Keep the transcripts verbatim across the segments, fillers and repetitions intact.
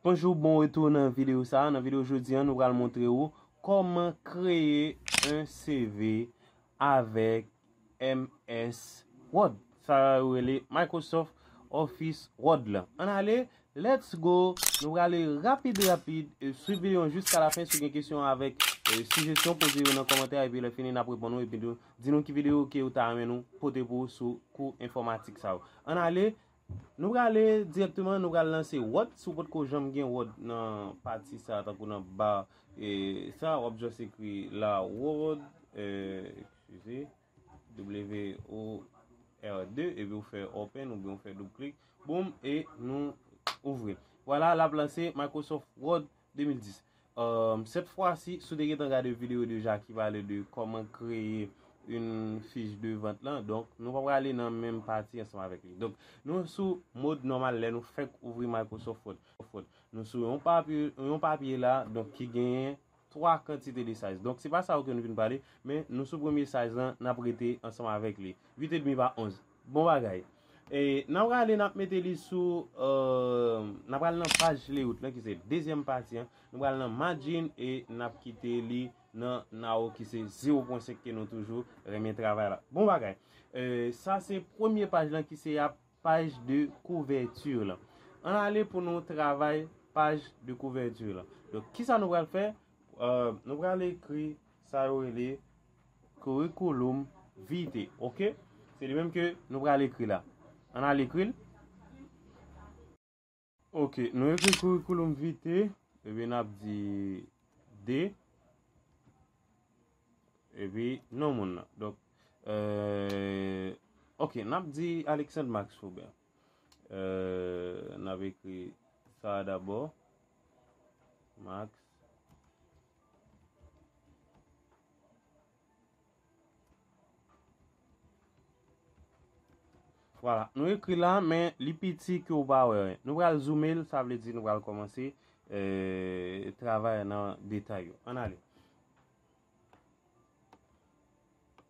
Bonjou, bon retou nan videyo sa. Nan videyo jodi a, nou pral montre w kòman kreye yon C V avèk M S Word. Sa yo rele Microsoft Office Word la. Ann ale, let's go. Nou prale rapid rapid, e, swiv videyo an jiska lafen. Si w gen kesyon avèk, e, sijesyon, poze yo nan kòmantè, epi lè fini n ap reponn ou, epi nou di nou ki videyo ke ou ta renmen nou pote pou ou sou kou enfòmatik sa yo. Ann ale, nou prale dirèkteman, nou pral lanse Word. Si w potko janm gen Word nan pati sa, tankou nan ba, e, sa, w ap just ekri la Word, e, eskize, W O R deux, epi w fè open oubyen w fè doub klik. Boum, e nou ouvri. Vwala, l ap lanse Microsoft Word de mil dis. Euh, cette fois-ci, si w te gentan gade videyo deja ki pale de kòman kreye yon fich de vant lan, donk nou pa prale nan menm pati ansanm avèk li. Donk, nou sou mòd nòmal lè nou fèk ouvri Microsoft Word. Nou sou yon papye, yon papye la, donk ki genyen twa kantite de size. Donk, se pa sa yo ke nou vin pale, men nou sou premye size lan, n ap rete ansanm avèk li. Uit edmi pa onz. Bon bagay. E, n ap rale, n ap mete li sou, euh, n ap rale nan paj layout lan, ki se dezyèm pati an. Nou pral nan margin e n ap kite li nan narrow ki se zewo pwen senk ke nou toujou renmen travay la. Bon bagay. E, sa se premye paj lan ki se ap paj de kouvèti lan. Ann ale pou nou travay paj de kouvèti lan. Donk, kisa nou pral fè? Euh, nou pral ekri sa yo rele curriculum vitae, oke? Se li menm ke nou pral ekri la. Ann ale ekri l. Oke, nou ekri curriculum vitae, epi n ap di de, epi non moun nan. Donk, euh, oke, n ap di Alexandre Max Faubert. Euh, n ap ekri sa dabò. Max. Vwala, nou ekri la, men li piti ke w pa wè. Nou pral zoume l, sa vle di nou pral kòmanse, eh, travay nan detay yo. Ann ale.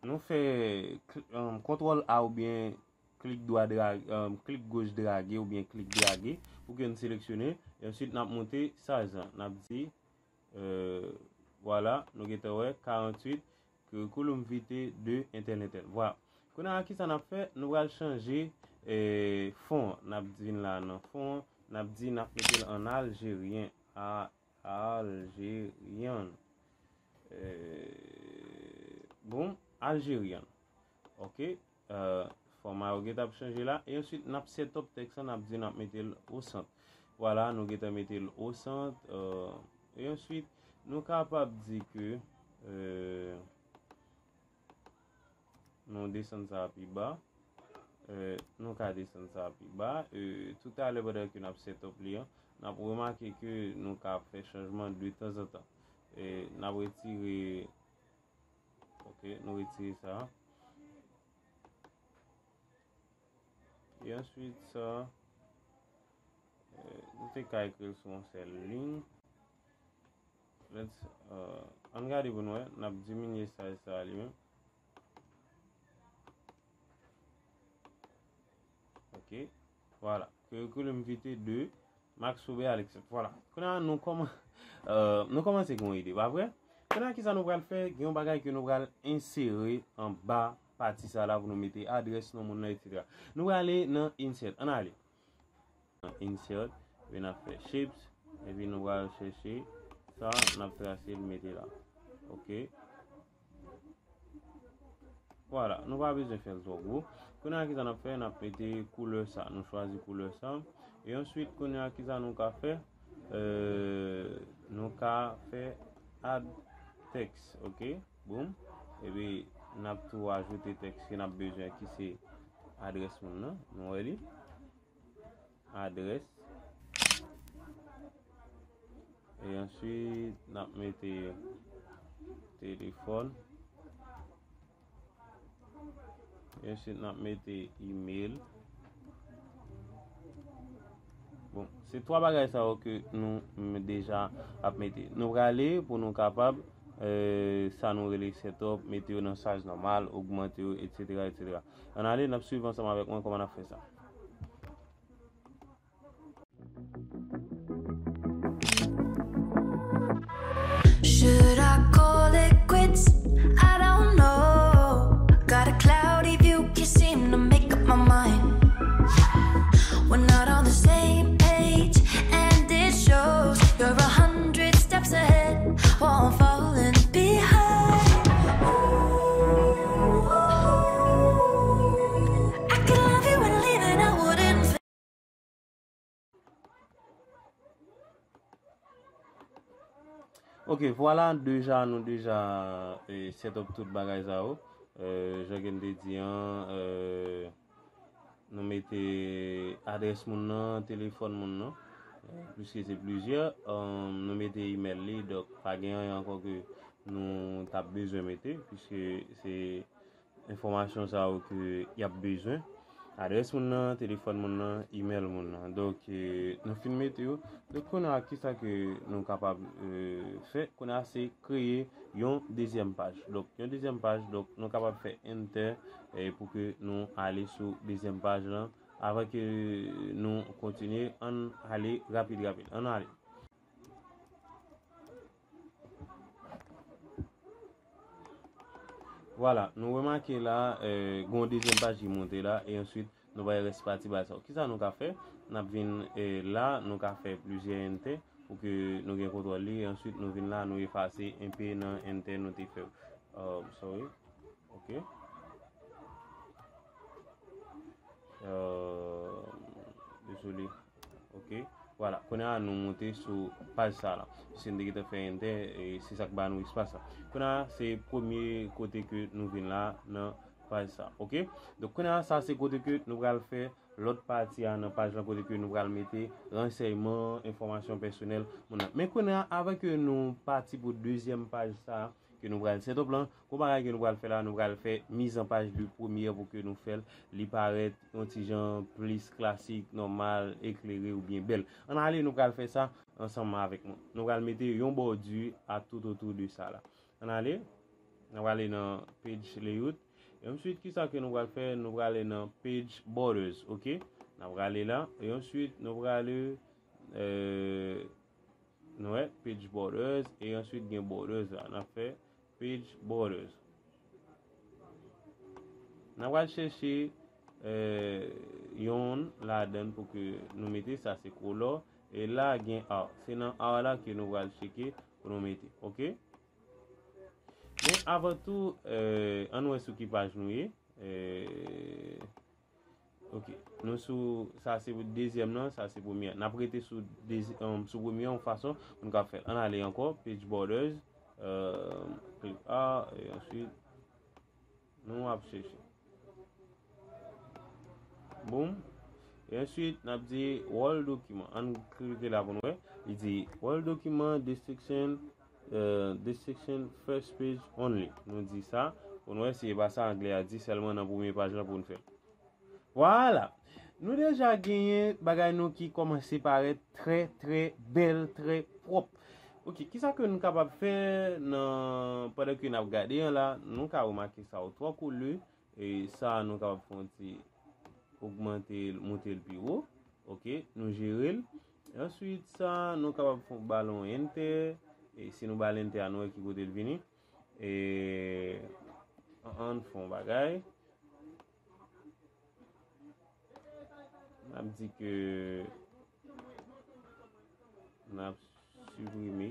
Nou fè kl-, um, kontwòl A oubyen klik dwa drag-, um, klik goch drage oubyen klik drage pou ke n seleksyone. E answit, n ap moute size lan. N ap di, euh, vwala, nou gentan wè, karanntuit, curriculum vitae de entèl entèl. Vwala. Kounye a, kisa n ap fè? Nou pral chanje, eh, fon an. N ap vin la nan fon an. N ap di, n ap mete l an aljeryen. A, aljeryan. Eh, bon, aljeryan. Oke. Euh, fòma yo gentan ap chanje la. E answit, n ap set up tèks lan, n ap di n ap mete l o sant. Vwala, nou gentan mete l o sant. Euh, e answit, nou kapab di ke, euh, nou desann sa pi ba. Euh, nou ka desann sa pi ba. Euh, toutalè, pandan ke n ap set up li an, n ap remake ke nou ka fè chanjman de tanzantan. E n ap retire, oke, nou retire sa. E answit sa, eh, nou te ka ekri l sou yon sèl liy. Let's, eh, ann gade pou nou wè, n ap diminye size sa li menm. Oke, vwala. Curriculum vitae de Max Faubert Alexandre. Vwala. Kounye a nou kòman-, eh, nou kòmanse gen yon ide, pa vre? Kounye a kisa nou pral fè? Gen yon bagay ke nou pral ensere anba pati sa la pou nou mete adrès, non moun nan, etsetera. Nou prale nan insert. Ann ale. Nan insert, epi n ap fè shapes, epi nou pral chèche sa, n ap trase l, mete la. Oke. Vwala, nou pa bezwen fè l twò gwo. Kounye a, kisa n ap fè? N ap mete koulè sa. Nou chwazi koulè sa. E answit, kounye a, kisa nou ka fè? Euh, nou ka fè add text, oke? Boom. Epi, n ap tou ajoute tèks ke n ap bezwen, ki se adrès moun nan. Nou wè li. Adrès. E answit, n ap mete telefòn. E answit, n ap mete email. Bon, se twa bagay sa yo ke nou m-, deja ap mete. Nou prale pou nou kapab, eh, sa nou rele setup, mete yo nan size nòmal, ogmante yo, etsetera, etsetera. Ann ale, n ap swiv ansanm avèk mwen kòman n ap fè sa. Should I call it quits? I don't know. Got a cloudy view, can't seem to make up my mind. We're not on the same page, and it shows. You're a hundred steps ahead while I'm falling behind. Ooh, I could love you and leave it, I wouldn't. Ok, vwala, deja, nou deja, eh, set up tout bagay sa yo. Eh, jan ke n te di an, eh, nou mete adrès moun nan, telefòn moun nan, eh, piske se plizyè, eh, nou mete email li, donk pa gen anyen ankò ke nou t ap bezwen mete, piske se enfòmasyon sa yo ke y ap bezwen. Adrès moun nan, telefòn moun nan, email moun nan. Donk, eh, nou fin mete yo. Donk, kounye a, kisa ke nou kapab, eh, fè? Kounye a, se kreye yon dezyèm paj. Donk, yon dezyèm paj, donk, nou kapab fè enter, eh, pou ke nou ale sou dezyèm paj lan, avan ke nou kontinye, ann ale rapid, rapid. Ann ale. Vwala, nou remake la, eh, gen yon dezyèm paj ki monte la, e answit, nou bay rès pati bagay sa yo. Kisa nou ka fè? N ap vin, eh, la, nou ka fè plizyè enter pou ke nou gen kontwòl li, e answit, nou vin la, nou efase enpe nan enter nou te fè yo. Um, sorry. Ok. Euh, dezole. Ok. Vwala. Kounye a, nou monte sou paj sa la. Piske n te gentan fè enter, e se sa k ba nou espas la. Kounye a, se premye kote ke nou vin la nan paj sa. Ok? Donk, kounye a, sa se kote ke nou pral fè lòt pati a nan paj lan kote ke nou pral mete ransèyman, enfòmasyon pèsonèl moun nan. Men kounye a, avan ke nou pati pou dezyèm paj sa, ke nou pral set up lan. Gon bagay ke nou pral fè la, nou pral fè mizanpaj de premyè pou ke nou fè l, li parèt yon ti jan plis klasik, nòmal, eklere oubyen bèl. Ann ale, nou pral fè sa ansanm avèk mwen. Nou pral mete yon bòdi a tout otou de sa la. Ann ale, nou pral ale nan page layout. E answit, kisa ke nou pral fè? Nou pral ale nan page borders, ok? Nou pral ale la. E answit, nou pral ale, euh, Nou wè, page borders, e answit gen borders la. N ap fè page borders. N ap pral chèche, eh, yonn ladan pou ke nou mete, sa se color. E la gen R. Se nan R la ke nou pral tcheke pou nou mete. Ok? Men avan tou, eh, ann wè sou ki paj nou ye. Eh, Ok. Nou sou, sa se dezyèm nan, sa se premye. N ap rete sou dezi-, um, sou premye yon fason pou nou ka fè l. Ann ale ankò, page borders, euh, klik A, e answit, nou ap chèche. Boom. E answit, n ap di Word document. Ann klike la pou nou wè. Li di Word document, this section, euh, this section, first page only. Nou di sa. Pou nou wè si e pa sa anglè a di, sèlman nan premye paj la pou nou fè l. Vwala. Nou deja genyen bagay nou ki kòmanse parèt trè, trè bèl, trè pwòp. Ok, kisa ke nou kapab fè nan, pandan ke n ap gade an la, nou ka remake sa yo twò koule, e sa nou kapab fè yon ti ogmante l, monte l pi wo. Ok, nou jere l. E answit sa, nou kapab fè yon ba l yon enter, e si nou ba l enter a, nou wè ki kote l vini. E ann fè yon bagay. N ap di ke n ap siprime,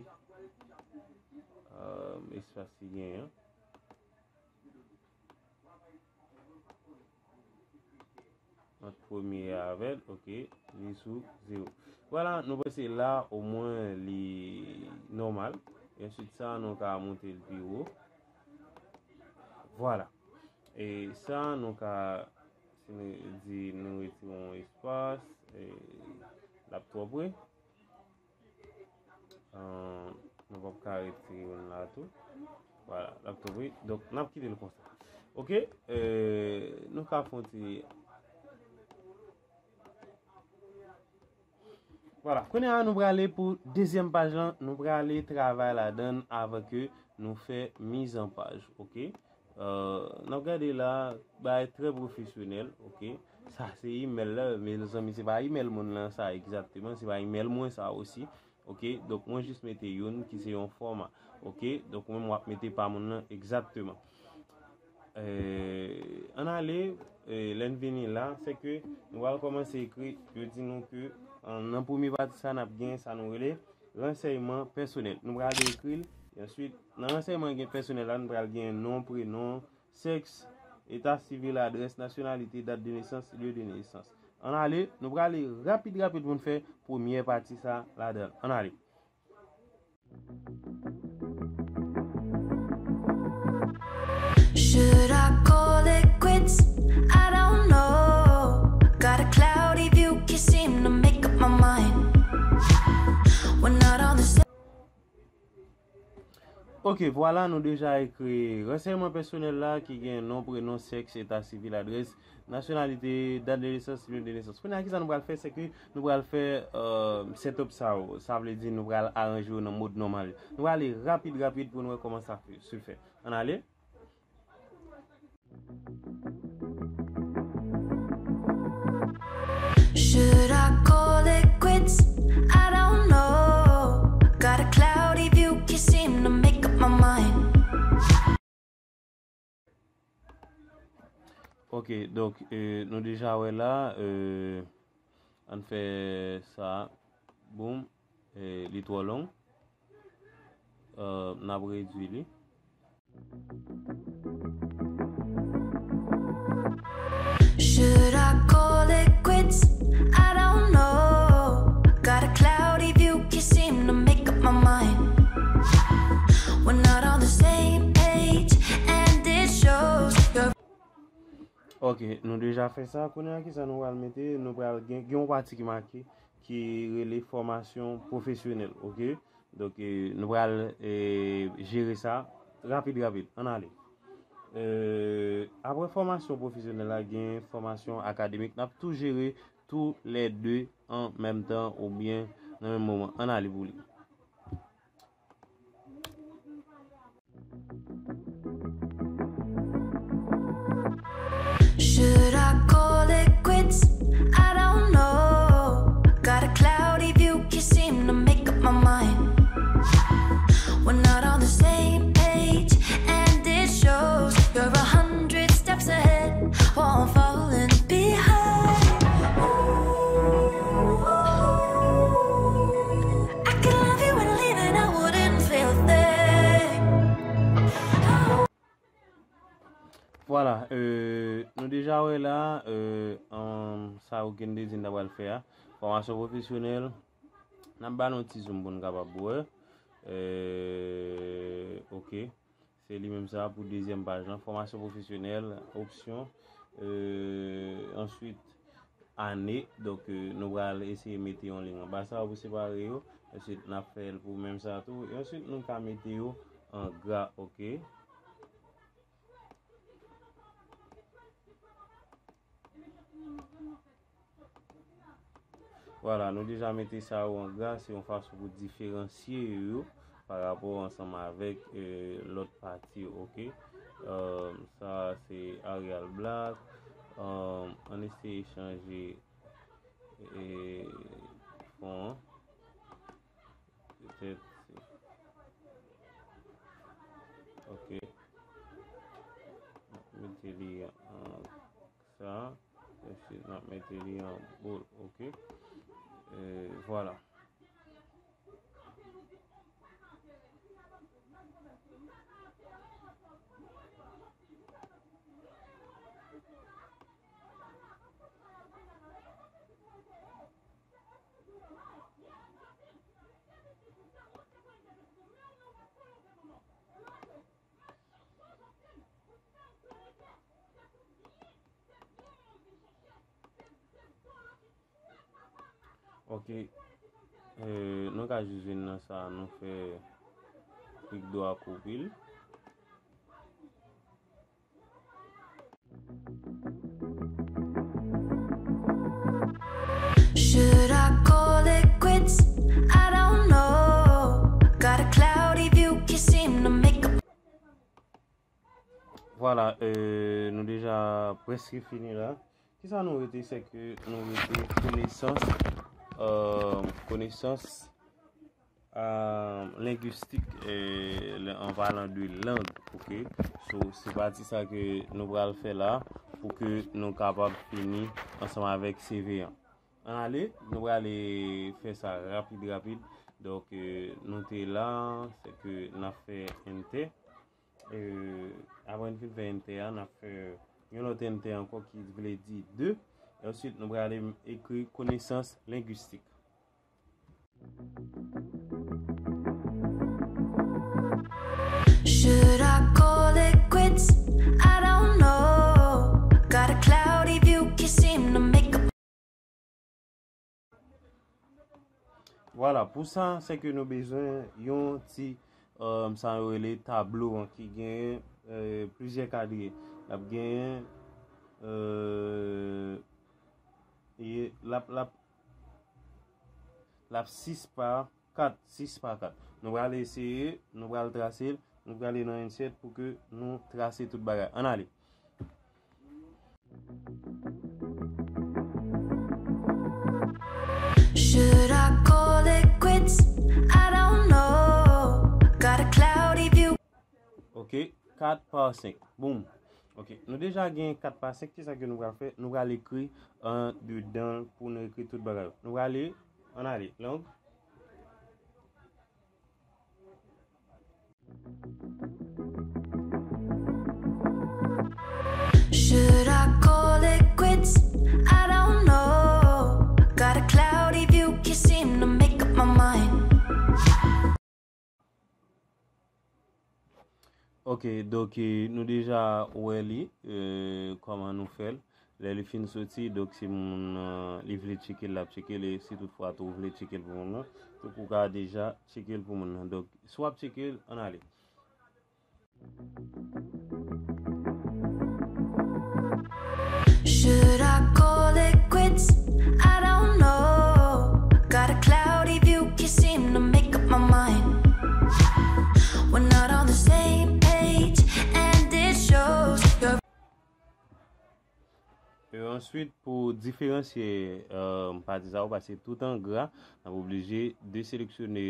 euh, espas ki genyen an. Ant premye a avè l, ok, li sou zewo. Vwala, nou panse la, omwen li nòmal. E answit sa, nou ka monte l pi wo. Vwala. E sa, nou ka, si nou di nou retire yon espas, e l ap twò pre. Euh, nou p ap ka retire youn la tou. Vwala, l ap twò pre. Donk, n ap kite l konsa. Ok, euh, nou ka fè yon ti Vwala, kounye a nou prale pou dezyèm paj lan, nou prale travay ladan l avan ke nou fè mizanpaj, ok? Euh, n ap gade la, bagay trè pwofesyonèl, ok? Sa se email la, mezanmi, se pa email moun lan sa egzakteman, se pa email mwen sa osi. Ok, donk mwen jis mete youn ki se yon fòma. Ok, donk ou menm w ap mete pa moun nan egzakteman. Eh, ann ale, eh, lè n vini la, se ke nou pral kòmanse ekri, yo di nou ke, eh, nan premye pati sa, n ap gen sa nou rele ransèyman pèsonèl. Nou pral ekri l, e answit, nan ransèyman gen pèsonèl la, nou pral gen non, prenon, sèks, eta sivil, adrès, nasyonalite, dat de nesans, lye de nesans. Ann ale, nou prale rapid, rapid pou n fè premyè pati sa ladan l. Ann ale. Should I call it quits? I don't know. Got a cloudy view, can't seem to make up my mind. We're not on the same. Ok, vwala, nou deja ekri ransèyman pèsonèl la ki gen non, prenon, sèks, eta sivil, adrès, nasyonalite, dat de nesans, lye de nesans. Kounye a, kisa nou pral fè? Se ke nou pral fè, euh, setup sa yo. Sa vle di nou pral aranje yo nan mòd nòmal. Nou prale rapid, rapid pou nou wè kòman sa se fè. Ann ale. Should I call it quits? I don't know. Got a cloudy view, can't seem to make up my mind. Ok, donk, eh, nou deja wè la, eh, ann fè sa. Boum. Eh, li twò long. Eh, n ap redui li. Should I call it quits? I don't know. Got a cloudy view, can't seem to make up my mind. We're not on the same page, and it shows. You're Ok, nou deja fè sa. Kounye a, kisa nou pral mete? Nou pral gen, gen yon pati ki make, ki rele fòmasyon pwofesyonèl, ok? Donk, eh, nou pral, eh, jere sa rapid, rapid. Ann ale. Eh, apre fòmasyon pwofesyonèl la, gen fòmasyon akademik. N ap tou jere tou lè de an menm tan oubyen nan menm moman. Ann ale pou li. Should I call it quits? I don't know. Got a cloudy view, can't seem to make up my mind. We're not on the same page, and it shows. You're a hundred steps ahead while I'm falling behind. Ooh, I could love you and leave and I wouldn't feel a thing. Vwala, eh, nou deja wè la, eh, um, sa yo gen de di n ta pral fè a. Fòmasyon pwofesyonèl, n ap ba nou ti zoom pou n kapab wè. Eh, ok. Se li menm sa pou dezyèm paj lan. Fòmasyon pwofesyonèl, opsyon, eh, answit, ane. Donk, eh, nou pral eseye mete yon liy anba sa pou separe yo. Answit, n ap fè l pou menm sa tou. E answit, nou ka mete yo an gra, ok? Vwala, nou deja mete sa yo an gra, se yon fason pou diferansye yo pa rapò ansanm avèk, eh, lòt pati yo, ok? Eh, sa se Arial Black. Eh, ann eseye chanje, eh, fon an. Petèt se, ok. Mete li an sa. Ensuite, n ap mete li an bold, ok. E vwala. Ok. Eh, nou ka jis vin nan sa, nou fè klik dwa koupe l. Should I call it quits? I don't know. Got a cloudy view, can't seem to make up. Vwala, eh, nou deja prèske fini la. Kisa nou rete? Se ke nou rete konesans, eh, konesans, euh, lengwistik, euh, le- an palan de lang, ok? So, se pati sa ke nou pral fè la pou ke nou kapab fini ansanm avèk C V an. Ann ale, nou prale fè sa rapid, rapid. Donk, euh, nou te la, se ke n ap fè enter. Euh, apre n fin fè enter a, n ap fè yon lòt enter ankò ki vle di de. E answit, nou prale ekri konesans lengwistik. Should I call it quits? I don't know. Got a cloudy view, can't seem to make up. Vwala, pou sa, se ke nou bezwen yon ti, euh, sa yo rele tablo an ki gen, euh, plizyè kadre. L ap gen, euh, e l ap, l ap, l ap sis pa kat, sis pa kat. Nou pral eseye, nou pral trase l, nou prale nan insert pou ke nou trase tout bagay. Ann ale. Should I call it quits? I don't know. Got a cloudy view. Ok, kat pa senk. Boom. Ok, nou deja gen kat pa senk. Kisa ke nou pral fè? Nou pral ekri andedan l pou nou ekri tout bagay yo. Nou prale, ann ale. Long. Should I call it quits? I don't know. Got a cloudy view, can't seem to make up my mind. Ok, donk, eh, nou deja wè li, eh, kòman nou fè l. Lè li fin soti, donk, si moun nan, li vle tcheke l, l ap tcheke l, e si toutfwa tou ou vle tcheke l pou moun nan, donk, ou ka deja tcheke l pou moun nan. Donk, si w ap tcheke l, ann ale. Should I call it quits? I don't know. Got a cloudy view, can't seem to make up my mind. We're not on the same page, and it shows. You're E answit, pou diferansye, eh, pati sa yo, paske tout an gra, n ap oblije deseleksyone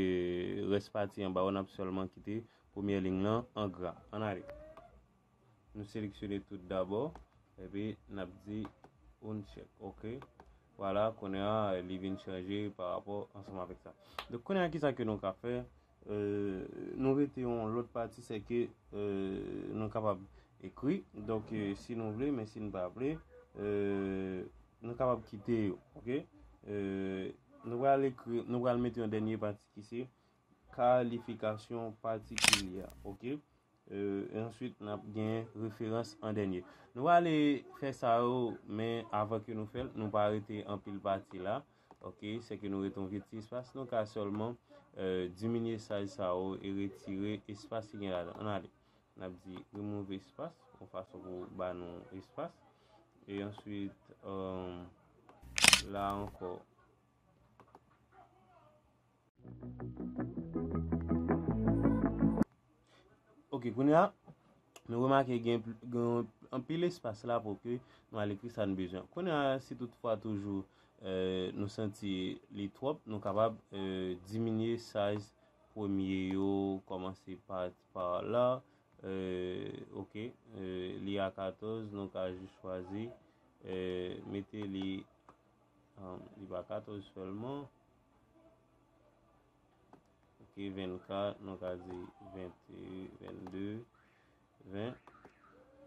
rès pati anba yo, n ap sèlman kite premyè liy lan an gra. Ann ale. Nou seleksyone tout dabò, epi n ap di uncheck, ok. Vwala, kounye a, li vin chanje pa rapò ansanm avèk sa. Donk, kounye a, kisa ke nou ka fè? Eh, nou rete yon lòt pati, se ke, eh, nou kapab ekri. Donk, eh, si nou vle, men si nou pa vle, eh, nou kapab kite yo, ok? Eh, nou pral ekri, nou pral mete yon dènye pati ki se kalifikasyon patikilye, ok? Eh, e answit, n ap gen referans an dènye. Nou prale fè sa yo, men avan ke nou fè l, nou pa rete anpil pati la. Ok, se ke nou rete yon vye ti espas, nou ka sèlman, eh, diminye size sa yo e retire espas ki gen ladan. Ann ale. N ap di remove espas, yon fason pou ba nou espas. E answit, eh, la ankò. Ok, kounye a, nou remake gen, gen anpil espas la pou ke nou al ekri sa n bezwen. Kounye a, si toutfwa toujou, eh, nou santi li twòp, nou kapab, eh, diminye size premye yo, kòmanse pa, pa la, eh, ok, eh, li a katòz, nou ka jis chwazi, eh, mete li, um, li pa katòz sèlman. Ok, vennkat, nou ka di ven, vennde, ven,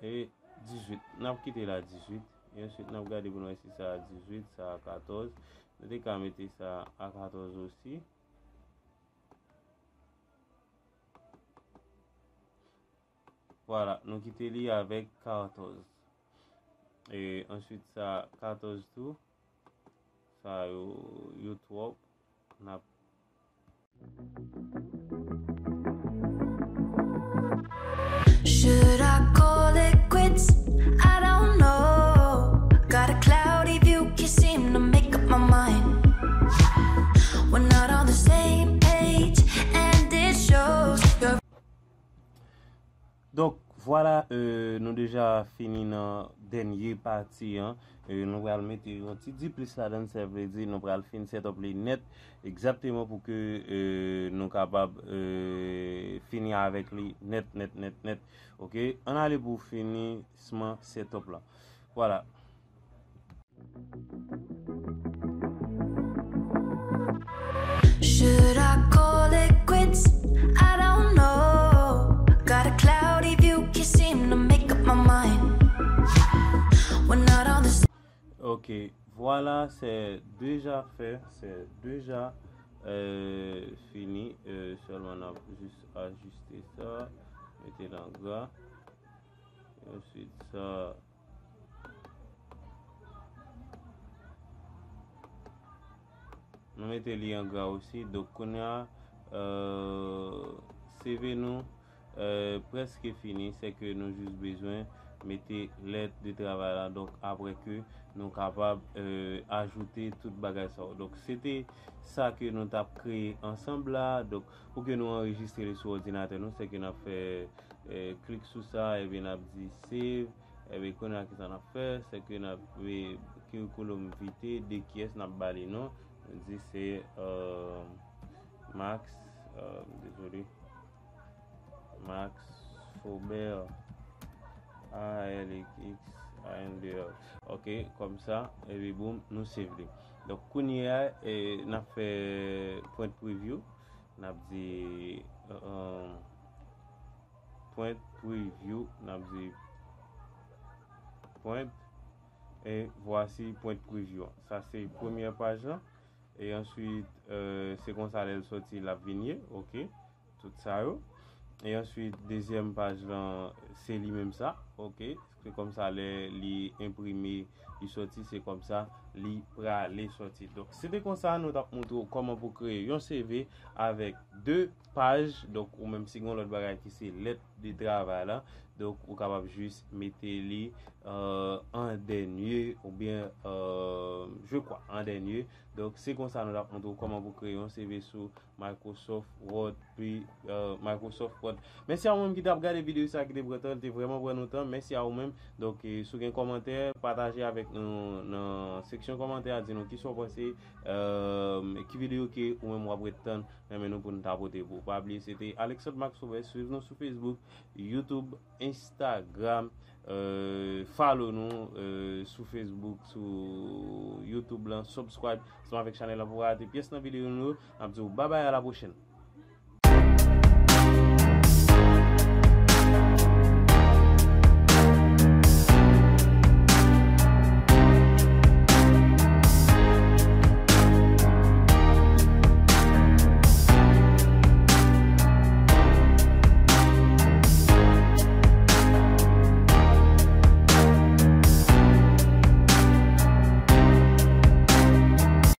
e dizuit. N ap kite l a dizuit. E answit, n ap gade pou n wè si sa a dizuit, sa a katòz. Nou te ka mete sa a katòz osi. Vwala, nou kite li avèk katòz. E answit, sa katòz tou. Sa yo, yo twòp. N ap Should I call it quits? I don't know. Got a cloudy view, can't seem to make up my mind. We're not on the same page, and it shows. You're Donk, Vwala, euh, nou deja fini nan dènye pati an. Euh, nou pral mete yon ti diplis ladan, sa vle di nou pral fin set up li nèt, egzakteman pou ke, euh, nou kapab, euh, fini avèk li nèt, nèt, nèt, nèt. Ok, ann ale pou finisman set up la. Vwala. Should I call it quits? I don't know. Got a cloudy view, can't seem to make up my mind. We're not on the same. Ok, vwala, c'est déjà fait, c'est déjà euh, fini. Euh, sèlman n ap jis ajiste sa, mete l an gra. Answit sa, nou mete li an gra osi. Donk kounye a, euh, CV nou euh, prèske fini, se ke nou jis bezwen mete lèt de travay la. Donk apre ke nou kapab euh, ajoute tout bagay sa yo. Donk se te sa ke nou t ap kreye ansanm la. Donk pou ke nou anrejistre li sou òdinatè nou, se ke n ap fè euh, klik sou sa, epi n ap di save. Epi kounye a kisa n ap fè, se ke n ap, e, curriculum vitae de kiyès n ap ba li non. Nou di se euh, Max, euh, dezole, Max Faubert, A L X A N D E R. Ok, kòmsa, epi boum, nou save li. Donk kounye a, e, n ap fè print preview. N ap di euh, print preview, n ap di print, e vwasi print preview an. Sa se premyè paj lan. E answit, euh, se konsa lè l soti l ap vin ye, ok, tout sa yo. E answit dezyèm paj lan, se li menm sa, ok. Se kòmsa lè li enprime, li soti, se kòmsa li prale soti. Donk se te konsa nou t ap montre w kòman pou kreye yon CV avèk de paj. Donk ou menm si gen yon lòt bagay ki se lèt de travay la, donk ou kapab jis mete li euh, an dènye, oubyen euh, je crois an dènye. Donk se konsa nou t ap montre w kòman pou kreye yon CV sou Microsoft Word, pi euh, Microsoft Word. Mèsi a ou menm ki t ap gade videyo sa, ki te pran tan, li te vrèman pran nou tan. Mèsi a ou menm. Donk e, si w gen kòmantè, pataje avèk nou nan seksyon kòmantè a, di nou kisa w panse, euh, ki videyo ke ou menm w ap ret tann nan men nou pou nou ta pote pou ou. Pa bliye se te Alexandre Max Robert, swiv nou sou Facebook, YouTube, Instagram, euh, follow nou euh, sou Facebook, sou YouTube lan, subscribe ansanm avèk chanèl la pou w pa rate pyès nan videyo nou yo. N ap di w babay, a la pwochèn.